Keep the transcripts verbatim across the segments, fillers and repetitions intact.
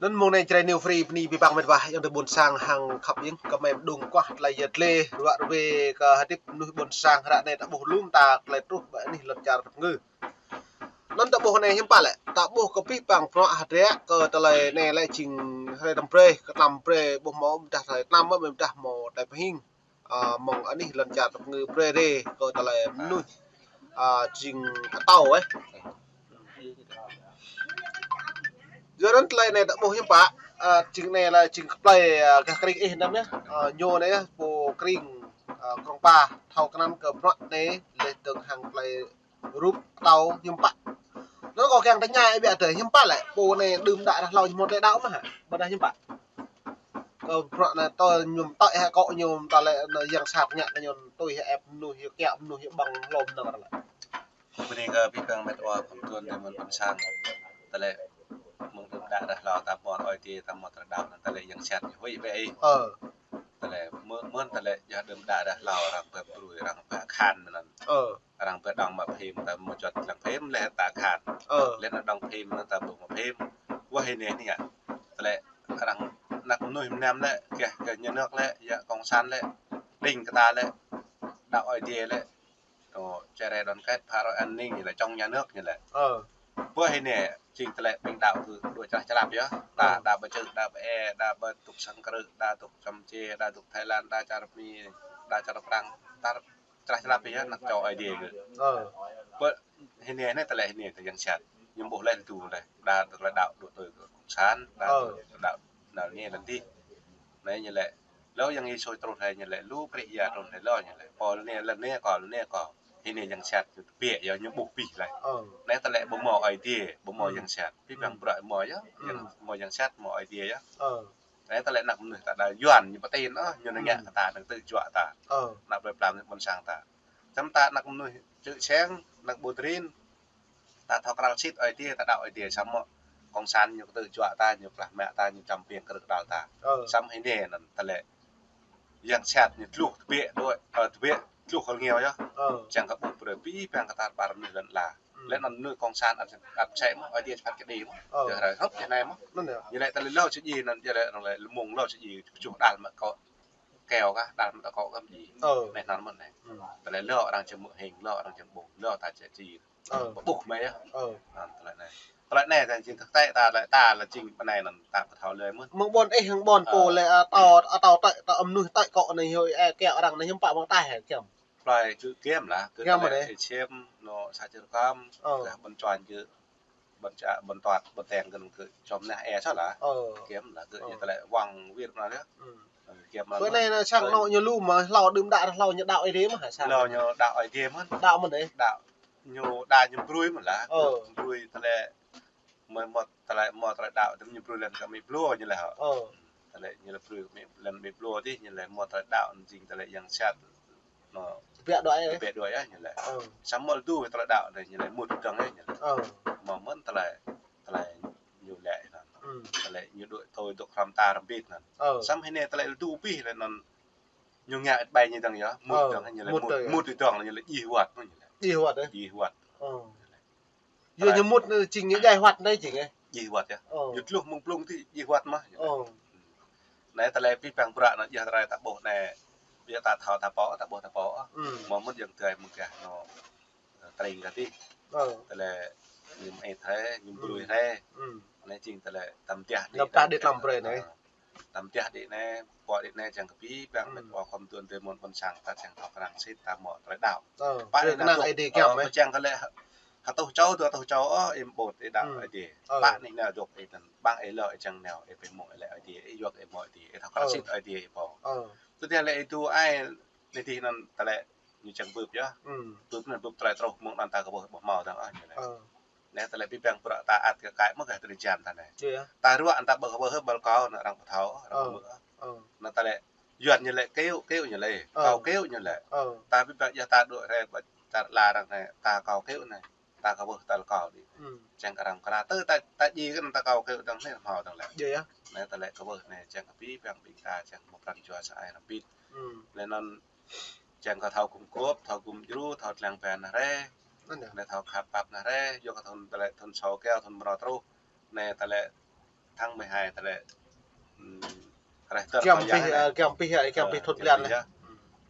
Anŭn mơ̆ng anai Jrai New Free bơni abih bang met wa ayŏng adơi ƀôn sang hăng khăp ing kơ mơ̆ng đung kuah tơlơi yet lĕ ruă rơwe kơ hơdip mơnuih ƀôn sang ră anai ta ƀuh lŏm ta tơlơi truh ƀơi anih lŏn čar tơpơngư. Anŭn ta ƀuh anai hiư̆m pă lĕ, ta ƀuh kơ abih bang bruă hơdră kơ tơlơi anai lĕ jing hrơi tơm brơi, kơ tlam brơi ƀuh hmâo mơdah tơlơi tlam mơ̆ mơdah hmâo tơlơi pơhing. Ơ, mơ̆ng anih lŏn čar tơpơngư brơi rê kơ tơlơi mơnuih, ơ, jing atâo, ơ. Yua anŭn tơlơi anai ta ƀuh hiư̆m pă, ơ, jing anai lĕ jing kơplơi, ơ, gah Krĭng ih anăm yơh, ơ, ñu anai yơh, pô Krĭng, ơ, Krông Pa, thâo kơnăn kơ bruă anai, lĕ tơ̆ng hăng tơlơi rup atâo hiư̆m pă. Anŭn kâo kiăng tơña ih biă tơ̆ hiư̆m pă lĕ, pô anai đưm đă ră hlâo ñu hmâo tơlơi đaŏ mơ̆ hă, ƀôdah hiư̆m pă. Kơ bruă anai tơ ñu tơ̆i hă kâo ñu tơlơi anŭn yang sat ngă kơ ñu tui hă ĕp mơnuih hă kiaŏ mơnuih hă ƀơ̆ng hlô mơnơ̆ng ră lĕ. Bơni kơ abih bang met wa khŏm tuan tơ mơ̆n ƀôn sang. Tơlơi mơ̆ng đưm đă ră hlâo ta hmâo ơi adai ta hmâo tơlơi đaŏ anŭn tơlơi yang sat ñu huĭ bĕ ih. Ơ. Tơlơi mơ̆n, mơ̆n tơlơi yua đưm đă ră hlâo arăng pơbrui arăng pơkhan mơ̆n anŭn. Ơ. Arăng pơđŏng mă phim ta mă juăt lăng phim lĕ ta khan. Ơ. Lĕ anŭn đŏng phim ta ƀuh mă phim. Wah anai anai yơh. Tơlơi arăng anăk mơnuih mơnam lĕ, gah, gah nhà nước lĕ, yua cộng sản lĕ, đing kơ ta lĕ, đaŏ ơi adai lĕ. Ơ, Jrai đoàn kết phá rối an ninh ñu lĕ, chống nhà nước ñu lĕ. Ơ. Ƀơi anai, jing tơlơi ƀing đaŏ kơ đuaĭ čơlah čơlăp yơh. Đa, ơ, đa ƀơi Čư̆, đa ƀơi Ê, đa ƀơi tŭk sang krư̆, đa tŭk Campuchia, đa tŭk Thái Lan, đa čar Mi, đa čar Prăng, tar čơlah čơlăp yơh, anăk čô ơi adai kơ. Ơ. Ƀơi anai, anai tơlơi anai tơlơi yang sat. Ñu ƀuh lĕ tui lĕ. Đa tơlơi đaŏ đuaĭ tui kơ cộng sản, đa, ơ, tui đaŏ nao anai lăng tih. Anai ñu lĕ. Lơ yang Yêsu truh lĕ ñu lĕ. Lu Krist ia truh lĕ lơ ñu lĕ. Pô lơ anai, lơ anai kâo, lơ anai kâo. Anai yang sat ñu tơbiă yơh ñu ƀuh abih lĕ. Ơ. Anai tơlơi ƀu hmâo ơi adai, ƀu hmâo, ơ, yang sat. Abih bang, ơ, bruă hmâo yơh. Ơ. Yang hmâo yang sat hmâo ơi adai yơh. Ơ. Anai tơlơi anăk mơnuih ta đa Yuan ñu pơtĭn ôh, ñu ngă, ơ, kơ ta, anŭn tơjuă ta. Ơ. Anăk plơi pla ƀôn sang ta. Samơ̆ ta anăk mơnuih čư̆ čeng, anăk ƀu trin. Ta thâo krăn sĭt ơi adai, ta đaŏ ơi adai samơ̆ cộng sản ñu kơtư̆ juă ta, ñu plah mă ta, ñu čăm piêng krư̆ kơđăl ta. Ơ. Samơ̆ anai anŭn tơlơi yang sat ñu tluh tơbiă đuaĭ, ơ, tơbiă tluh kơ rơngiao yơh. Ơ. Čang kơ ƀuh brơi abih bang kơ tar ƀar mơnuih lŏn ala. Ơ. Lĕ anŭn mơnuih cộng sản ăt, ăt sĕ mơ̆, ơi adai čơpăt kơđi mơ̆. Ơ. Tơ hrơi hŏp jơnai mơ̆. Anŭn yơh. Ñu lĕ tơlơi lơ sơji anŭn, ñu lĕ anŭn lĕ mơ̆ng lơ sơji, čuh đal mă kâo. Keo kah, đal mă ta kâo kah mơji. Ơ. Anai anŭn mơ̆n anai. Ơ. Tơlơi lơ arăng či mơ̆ hing, lơ arăng či ƀuh, lơ ta či či. Ơ. Ƀuh mơ̆ yơh. Ơ. Anŭn tơlơi anai. Tơlơi anai ta jing thực tế ta lĕ ta lĕ jing pơ anai anŭn ta ƀu thâo lơi mơ̆n. Mơ̆ng ƀôn ih hăng ƀôn pô, ơ, lĕ, ơ, atâo, atâo tơ̆i, tơ̆i mơnuih tơ̆i kâo anai hyu, ơ, kiaŏ arăng anai hiư̆m pă mơ̆ng ta hă kiăm. Plơi kơ kiăm lah, kơ kiăm tơlơi anai. Ih čiêm, anŏ sa čơr kam, ơ, kơ ƀôn čuan kơ ƀôn ča, ƀôn tuat, ƀôn teng kơ anŭn kơ čom nah ê soh lah. Ơ. Kiăm lah kơ, ơ, ñu tơlơi wang wir mơ̆n yơh. Ơ. Ơ, kiăm lah. Bơ anai anai sang, ơ, anŏ ñu lu mơ̆, hlâo đưm đă hlâo ñu đaŏ ơi adai mơ̆ hă sang. Hlâo ñu đaŏ ơi adai mơ̆n. Đaŏ mơ̆n đeh. Đaŏ. Ñu đa ñu brui mơ̆n lah. Ơ. Brui tơlơi mơ̆ mơ̆ tơlơi mơ̆ tơlơi đaŏ tơm ñu brui lĕ kơ mĭ blô ñu lĕ hă. Ơ. Tơlơi ñu lĕ brui kơ mĭ lĕ mĭ blô tih ñu lĕ mơ̆ tơlơi đaŏ jing tơlơi yang sat. Anŏ. Tơbiă đuaĭ, ơ. Tơbiă đuaĭ yơh ñu lĕ. Ơ. Samơ̆ lu tơlơi đaŏ anai ñu lĕ mŭt tơdơ̆ng yơh ñu lĕ. Ơ. Mơ̆ mơ̆n tơlơi, tơlơi ñu lĕ anŭn. Ơ. Tơlơi ñu đuaĭ tui dŏ hrŏm ta rơmbit anŭn. Ơ. Samơ̆ anai tơlơi lu abih lĕ anŭn ñu ngă ƀai ñu tơdơ̆ng yơh, mŭt, ơ, tơdơ̆ng ñu lĕ mŭt, mŭt tơdơ̆ng, tui tơdơ̆ng ñu lĕ djai wăt ñu lĕ. Djai wăt, ơ. Djai wăt. Ơ. Yua ñu mŭt anai jing ñu djai wăt anai jing, ơ. Djai wăt yơh. Ơ. Ñu tluh mơ̆ng blung tih djai wăt mơ̆. Ơ. Anai tơlơi abih bang bruă anŭn yơh tơlơi ta ƀuh anai. Biă ta thâo ta pô, ta ƀuh ta pô. Ơ. Mơ̆ mŭt yang tơlơi mơ̆ng gah anŏ, ơ, tring kơ tih. Ơ. Tơlơi ñu mơit hrơi, ñu brui hrơi. Ơ. Anai jing tơlơi tăm tiah đĭ. Tăm tiah đĭ tlam brơi anai. Ơ. Tăm tiah đĭ anai, pô đĭ anai čang kơ abih bang met wa khŏm tuan tơ mơ̆n ƀôn sang ta čang thâo krăn sĭt ta hmâo tơlơi đaŏ. Ơ, pă anai kơ anăk ơi adai kiăm, ơ, ơ. Čang kơ lĕ hơtuh čô, dua hơtuh čô, ơ, ih ƀu thâo đaŏ ơi adai. Ơ. Pă anai nao dŏ ih anŭn, ƀang ih lơ ih čang nao, ih ƀu hmâo lĕ ơi adai, ih yua ih hmâo ơi adai, ih thâo krăn sĭt ơi adai ih pô. Ơ. Tơdah lĕ ih tŭ ai, anai tih anŭn tơlơi ñu čang bưp yơh. Ơ. Bưp anŭn bưp tơlơi truh mơ̆ng anŭn ta kơ ƀuh ƀuh hmâo tơdơ̆ng ôh ñu lĕ. Ơ. Anai tơlơi abih bang bruă ta ăt kơ kai mơ̆ gah drơi jăn ta anai. Ơ. Ta ruă anŭn ta ƀuh ƀuh ƀal kâo anŭn arăng ƀu thâo, arăng ƀu hmư̆. Ơ. Anŭn tơlơi Yuan ñu lĕ kêu, kêu ñu lĕ. Ơ. Kâo kêu ñu lĕ. Ơ. Ta abih bang yơh ta dŏ hrơi ƀă čar ala arăng anai, ta kâo kêu anai. Ta kơ ƀuh tơlơi kâo đĭ. Ơ. Čang kơ arăng kra tơ ta, ta djai kơ anŭn ta kâo kêu tơdơ̆ng anai hmâo tơdơ̆ng lĕ. Ơ yơh. Anai tơlơi kơ ƀuh anai čang kơ abih bang ƀing ta čang mơ̆ pran jua sa ai rơmbit. Ơ. Lĕ anŭn čang kơ thâo gum gôp, thâo gum djru, thâo tlang pĕ nah rai. Anŭn yơh. Anai thâo khăp pap nah rai, yua kơ thŭn tơlơi thŭn sô keo, thŭn mrô truh. Anai tơlơi Tháng mười hai tơlơi, ưm, reh tơr kiăng pih, kiăng pih, kiăng pih thun blan yơh.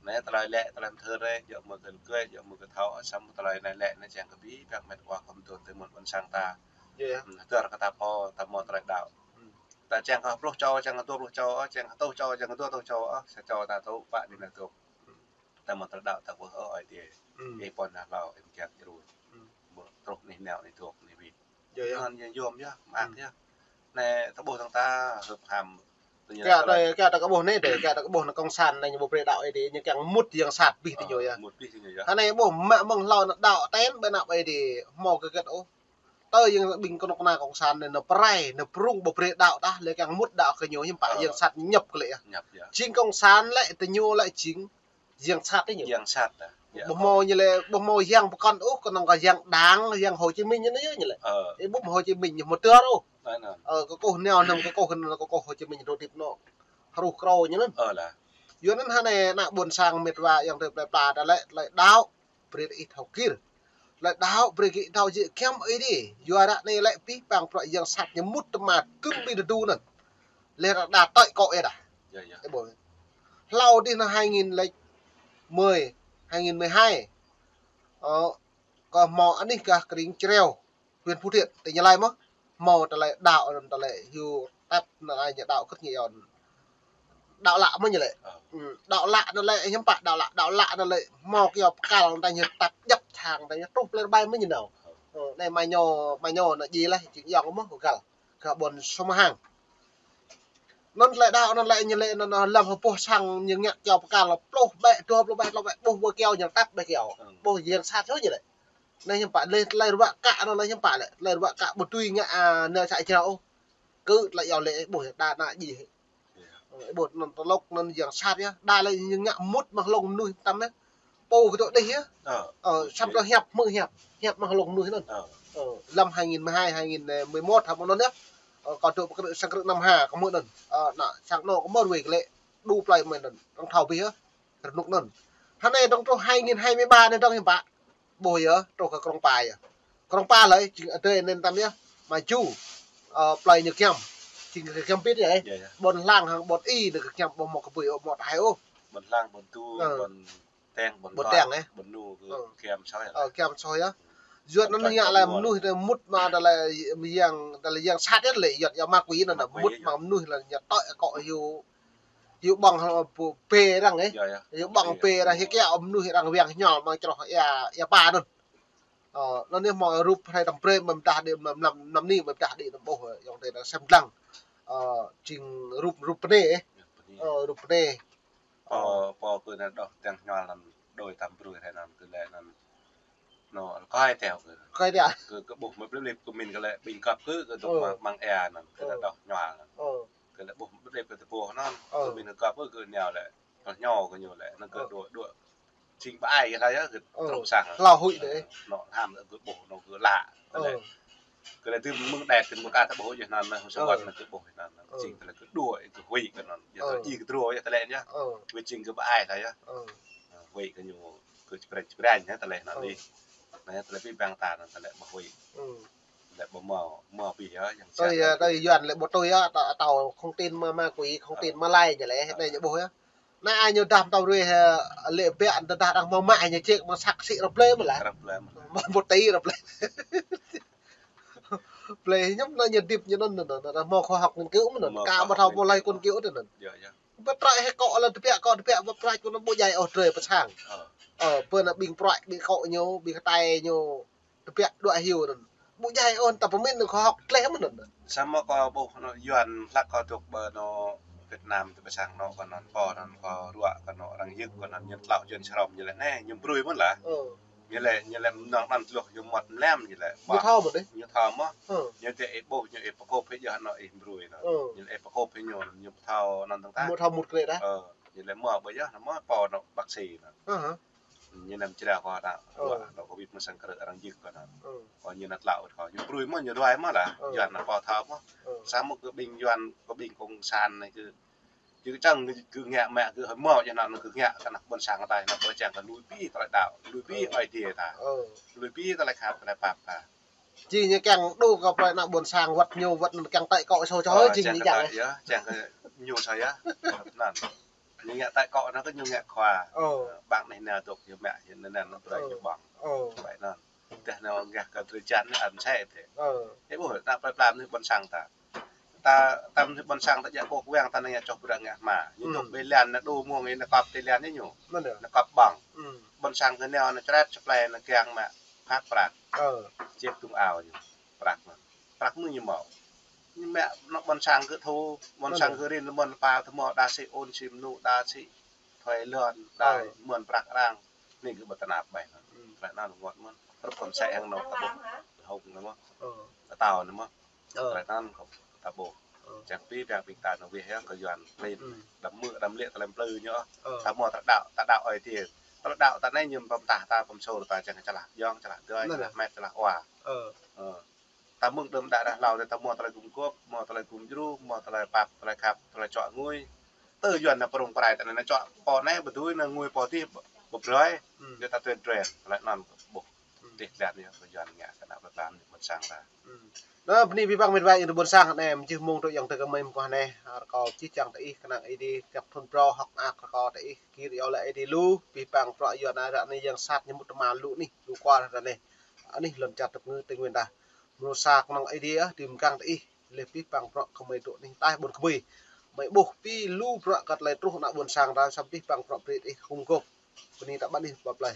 Anai tơlơi lĕ, tơlơi mơthơ reh, yua mơ̆ kơ kơi, yua mơ̆ kơ thâo, samơ̆ tơlơi anai lĕ, anai čang kơ ƀing, ƀing met wa khŏm tŭ tơ mơ̆n ƀôn sang ta. Yơh. Ưm, tơr kơ ta pô, ta mơ̆ tơlơi đaŏ. Ưm. Ta čang kơ pluh čô, čang kơ dua pluh čô, čang kơ rơtuh čô, čang kơ dua rơtuh čô, sa čô ta tŭ, pă anai ta tŭ. Ta mơ̆ tơlơi đaŏ ta kwưh ơ Ơi Adai. Ưm. Ih pô anai hlâo, ih kiăng jru. Ưm. Mơ̆ truh anai nao, anai truh anai wĭt. Yơh, yơh. Anŭn yơh yôm yơh, mơak yơh. Anai ta ƀuh tơ̆ng ta hơ̆p ham. Kơ ta, kơ ta kơ ƀuh anai dêh, kơ ta kơ ƀuh anai cộng sản anai ñu ƀu brơi đaŏ Ơi Adai, ñu kiăng mŭt yang sat ƀing ta ñu yơh. Mŭt ƀing ta ñu yơh. Anai ƀuh mă mơ̆ng hlâo anai đaŏ ten ƀơi anăp Ơi Adai, hmâo kơ kĕt ôh. Tơ yang ƀing kơnuk kơna cộng sản anai, anai pơrai, anai prung ƀu brơi đaŏ tah, lĕ kiăng mŭt đaŏ kơ ñu, hiư̆m pă yang sat ñăp kơ lĕ yơh. Ñăp yơh. Jing cộng sản lĕ, ta ñu lĕ jing yang sat tơ ñu. Yang sat tơ. Yơh. Ƀu hmâo ñu lĕ, ƀu hmâo yang pơkŏn ôh, kơnơ̆ng kơ yang Đảng, yang Hồ Chí Minh ñu anai yơh ñu lĕ. Ơ. Ih ƀu hmâo Hồ Chí Minh ñu hmâo tơr ôh. Anai, anai. Ơ, kơkuh nao anŭn, kơkuh anŭn, kơkuh Hồ Chí Minh rô tip anŭn. Hruh krô ñu anŭn. Ơ lah. Yua anŭn hơnai ană ƀôn sang met wa yang tơ plơi pla ta lĕ, tơlơi đaŏ brơi ih thâo kir. Tơlơi đaŏ brơi ih thâo jĕ kiăng Ơi Adai. Yua ră anai lĕ pih pang prăk yang sat ñu mŭt tơma tŭn ƀing tơdu anŭn. Lĕ ră đa tơi kơ ih đa. Yơh, yơh. Ih ƀuh. Hlâo dih anŭn hai nghìn lĕ mười, hai nghìn mười hai. Ơ, kơ hmâo anih kơ kring Čreo, huyện Phú Thiện, tỉnh Gia Lai mơ̆n. Hmâo tơlơi đaŏ anŭn tơlơi hyu tăp anŭn ai ñu đaŏ kơ̆t ñu yơh. Đaŏ lă mơ̆n ñu lĕ. Ơ. Ưm, đaŏ lă anŭn lĕ hiư̆m pă đaŏ lă, đaŏ lă anŭn lĕ hmâo kơ yơh pơkăl anŭn ta ñu tăp djăp sang ta ñu truh plơi rơbai mơ̆n ñu nao. Ơ. Ơ, anai mă ñu, mă ñu anŭn ji lah, jing yŏng mơ̆n kơ găl. Kơ ƀôn Sông Hang. Anŭn tơlơi đaŏ anŭn lĕ ñu lĕ anŭn, anŭn lăm hơpuh sang ñu ngă kơ yơh pơkăl pluh ƀĕ, dua pluh ƀĕ, tlâo ƀĕ, ƀuh ƀơi kơ yơh ñu tăp ƀơi kơ yơh. Ưm. Ƀuh yang sat yơh ñu lĕ. Anai hiư̆m pă lĕ tơlơi ruă kă anŭn lĕ hiư̆m pă lĕ. Tơlơi ruă kă ƀu tui ngă, a, anai sa jrao ôh. Kơ tơlơi yua lĕ ƀuh đa ană ji. Yơh. Ơ, ƀuh anŭn tơlŏk anŭn yang sat yơh. Đa lĕ ñu ngă mŭt mơ̆ng hlŏng mơnuih tăm yơh. Pô kơ tŏ dih yơh. Ơ. Ơ, samơ̆ tơlơi hiăp mơ̆ hiăp. Hiăp mơ̆ng hlŏng mơnuih anŭn. Ơ. Ơ, lăm hai nghìn mười hai, hai nghìn mười một hăm anŭn yơh. Ơ, kơ tŏ pơkrư̆ sang krư̆ năm ha, kơ mơ̆ anŭn. Ơ, ană sang anŏ kơ mơ̆ ruai kơ lĕ. Đu plơi mơ̆ anŭn. Arăng thâo ƀih yơh. Rơnŭk anŭn. Hơnai dơ̆ng truh hai nghìn hai mươi ba anai dơ̆ng hiư̆m pă. Ƀuh yơh, truh kơ Krông Pa yơh. Krông Pa lĕ, jing adơi anŭn tăm yơh. Mă jŭ, ơ, plơi ñu kiăng. Jing kơ kiăng pit yơh. Yơh, yơh. Ƀôn Hlang hăng ƀôn I anai kơ kiăng ƀuh mơ̆ kơ ƀuh ôh mơ̆ thâo ôh. Ƀôn Hlang, Ƀôn Tu, ơ. Ƀôn Teng, Ƀôn Ƀôn Teng, ơ. Ƀôn Nu kơ kiăng soh yơh. Ơ, kiăng soh yơh. Yua anŭn ñu lĕ mơnuih tơ mŭt mă tơlơi yang, tơlơi yang sat yơh lĕ, yua, yua ma quỷ anŭn, ma quỷ mŭt yơh. Mă mơnuih lĕ ñu tơi kơ hyu hyu ƀơ̆ng hăng ƀu bê arăng ih. Yơh, yơh. Hyu ƀơ̆ng bê arăng hyu kiăng mơnuih arăng wang hñol mơ̆ng čroh ia, ia pa anŭn. Ơ, anŭn yơh mơ̆ rup hrơi tăm brơi mơ̆ mơdah đĭ mlam, mlam ni mơ̆ mơdah đĭ anŭn ƀuh, yŏng tơ arăng sem lăng. Ơ, jing rup, rup pơnê ih. Ơ, rup pơnê. Pô, pô kơ anŭn đôč tơ̆ng hñol anŭn đôi tăm brơi hrơi anŭn kơ lĕ anŭn. Anŭn, kơi teo kơ. Kơi teo. Kơ, kơ ƀuh mă blip blip kơ min kơ lĕ ƀing găp kơ, kơ dŏ mă, mă ia anŭn, kơ lĕ đôč hñual anŭn. Kơ lĕ ƀuh blip blip kơ tơƀuh anŭn, kơ min kơ găp kơ, kơ nao lĕ, kơ hñual kơ ñu lĕ, anŭn kơ đuaĭ, đuaĭ. Jing ƀai kơ ta yơh, kơ truh sang. Hlâo huĭ dêh. Anŭn, ham kơ ƀuh, anŭn kơ lă. Kơ lĕ, kơ lĕ tui mơ̆ng đĕt kơ mơ̆ ka ta ƀuh yơh anŭn, sa wơ̆t anŭn kơ ƀuh anŭn. Jing kơ lĕ kơ đuaĭ, kơ huĭ kơ anŭn. Yơh, kơ i kơ drô yơh tơlơi anŭn yơh. Huĭ jing kơ ƀai ta yơh. Huĭ kơ ñu kơ čơprĕč čơprĕč anŭn tơlơi anŭn dih. Anŭn tơlơi pi bang ta anŭn tơlơi ƀu huĭ. Tơlơi ƀu mơ̆, mơ̆ ƀih yơh, yang sat. Tơlơi, tơlơi Yuan lĕ ƀu tui yơh, ta, ta thông tin ma, ma quỷ, thông tin ma lai ñu lĕ, anai ñu ƀuh yơh. Anai ai ñu đah tơlơi rih, lĕ ƀiă, ta đah arăng mơ̆ mă, ai ñu ček mơ̆ sak sĭ ră plơi mơ̆ lah. Ră plơi mơ̆. Mơ̆ ƀu tui ră plơi. Plơi ñu anŭn ñu dip ñu anŭn, anŭn, anŭn, anŭn, mơ̆ khoa học nghiên cứu mơ̆n anŭn, ka ƀu thâo ƀu lai nghiên cứu tơ anŭn. Yơh, yơh. Ƀu trơi hĭ kơ lĕ tơbiă kơ, tơbiă ƀu trơi kơ anŭn ƀu djai ôh drơi pơ sang. Ơ. Ơ, pơ anŭn ƀing prăk, ƀing kơ ñu, ƀing kơ tai ñu, tơbiă đuaĭ hyu anŭn. Ƀu djai ôh, ta pơmĭn anŭn khoa học tleh mơ̆n anŭn. Samơ̆ kơ ƀuh anŭn Yuan hlak kơ dŏ ƀơi anŭn Việt Nam tơ pơ sang anŭn kơ anŭn pô anŭn kơ ruă kơ anŭn arăng yơk kơ anŭn ñu tlao jơ̆n srŏm ñu lĕ anai, ñu brơi mơ̆n lah. Ơ. Ñu lĕ, ñu lĕ mơnơ̆ng anŭn tơluh ñu mơ̆t mlĕm ñu lĕ. Ñu thâo mơ̆n dêh. Ñu thâo mơ̆. Ơ. Ñu tơ ih ƀuh, ñu ih pơkôp hĭ yơh anŭn ih brơi anŭn. Ơ. Ñu lĕ ih pơkôp hĭ ñu, ñu thâo anŭn tơ̆ng ta. Ñu thâo mŭt kơ lĕ đa. Ơ. Ñu lĕ mơ̆ ƀơi yơh anŭn mơ̆ pô anŭn bác sĩ anŭn. Ơ hă. Ñu năm črah kơ ta, ơ, ruă, ruă covid mơ̆ sang kơ arăng yơk kơ anŭn. Ơ. Kơ ñu anŭn tlao kơ ñu brơi mơ̆, ñu ruai mơ̆ lah. Ơ. Yuan anŭn pô thâo mơ̆. Ơ. Samơ̆ kơ ƀing Yuan, kơ ƀing cộng sản anai kơ, kơ čang kơ, kơ ngă mă kơ hmâo yơh anŭn kơ ngă kơ anăp ƀôn sang ta anŭn ƀu čang kơ lui ƀing tơlơi đaŏ, lui ƀing Ơi Adai ta. Ơ. Lui ƀing tơlơi khăp, tơlơi pap ta. Či ñu kiăng đu kơ plơi ană ƀôn sang wăt ñu wăt anŭn kiăng tơi akŏ sô čô hơi či ñu kiăng. Yơh, kiăng kơ ñu sô yơh. Anŭn. Ñu ngă tơi akŏ anŭn kơ ñu ngă khua. Ơ. Ƀăng anai nao dŏ ñu mă ñu anŭn anŭn brơi ñu ƀơ̆ng. Ơ. Ƀai anŭn. Tơdah nao gah kơ drơi jan anŭn ăn sĕ tĕ. Ơ. Ih ƀuh, ană plơi pla anai ƀôn sang ta. Ta, ta mơ̆n ƀôn sang ta djă kơ wang ta nao ngă čoh brơi ngă hma. Ñu dŏ ƀơi lan nao đu mơ̆ng anai nao kŏp tơi lan ñu. Anŭn yơh. Nao kŏp ƀơ̆ng. Ƀôn sang kơ nao nao čret čơplai nao kiăng mă phat prăk. Ơ. Čĕp tung ao ñu. Prăk mơ̆n. Prăk mơ̆n ñu mâo. Ñu mă anŏ ƀôn sang kơ thu, ƀôn sang kơ rin mơ̆n pa tơmâo đa sĭ ôn sĭ mơnŭ đa sĭ thuê lŏn đa mơ̆n prăk arăng. Anai kơ ƀu tơnap ƀai. Prăk anŭn rơngot mơ̆n. Hrup kơ mơsĕ hăng anŏ ta ƀuh. Hông anŭn mơ̆n. Atâo anŭn mơ̆n. Ơ. Prăk anŭn kơ ta ƀuh. Ơ. Čang pi biang pi ta nao wih yơh kơ Yuan klin. Đăm mơ̆ đăm liĕ tơlơi plư ñu. Ơ. Ta mâo ta đaŏ, ta đaŏ Ơi Adai. Tơlơi đaŏ ta anai ñu pơm tah ta pơm sôr ta čang čơlah jŏng, čơlah dơi, čơlah met, čơlah wa. Ơ. Ơ. Ta mơ̆ng đưm đă đah hlâo ta mâo tơlơi gum gôp, mâo tơlơi gum djru, mâo tơlơi pap, tơlơi khăp, tơlơi čŏk ngui. Tơ Yuan nao prŏng prai ta anai nao čŏk pô anai ƀu dưi nao ngui pô adih ƀu brơi. Yua ta tuen tuen, tơlơi anŭn kơ ƀuh. Tih tlan yơh kơ Yuan ngă kơ ană plơi pla anai ƀôn sang ta. Anai bơni abih bang met wa ayŏng adơi ƀôn sang anai, mơjih mông tui ayŏng adơi kơmơi mơguah anai, rơkâo čih čang tơ ih kơnang Ơi Adai, kiăng thun phrâo hơ̆k mơak rơkâo tơ ih, gir iâu laĭ Ơi Adai lu, abih bang bruă Yuan anai ră anai yang sat ñu mŭt tơma lu anih, lu kual ră anai. Anih lŏn čar tơpơngư Tây Nguyên ta. Mrô sa kơnang Ơi Adai, ơ, dưi mơgang tơ ih, leh abih bang bruă kơmơi dŏ anih ataih ƀôn kơmơi. Mơi ƀuh pi lu bruă kơ tơlơi truh ană ƀôn sang ta, samơ̆ abih bang bruă brơi ih hum gôp. Bơni ta ƀăn ih pap plơi.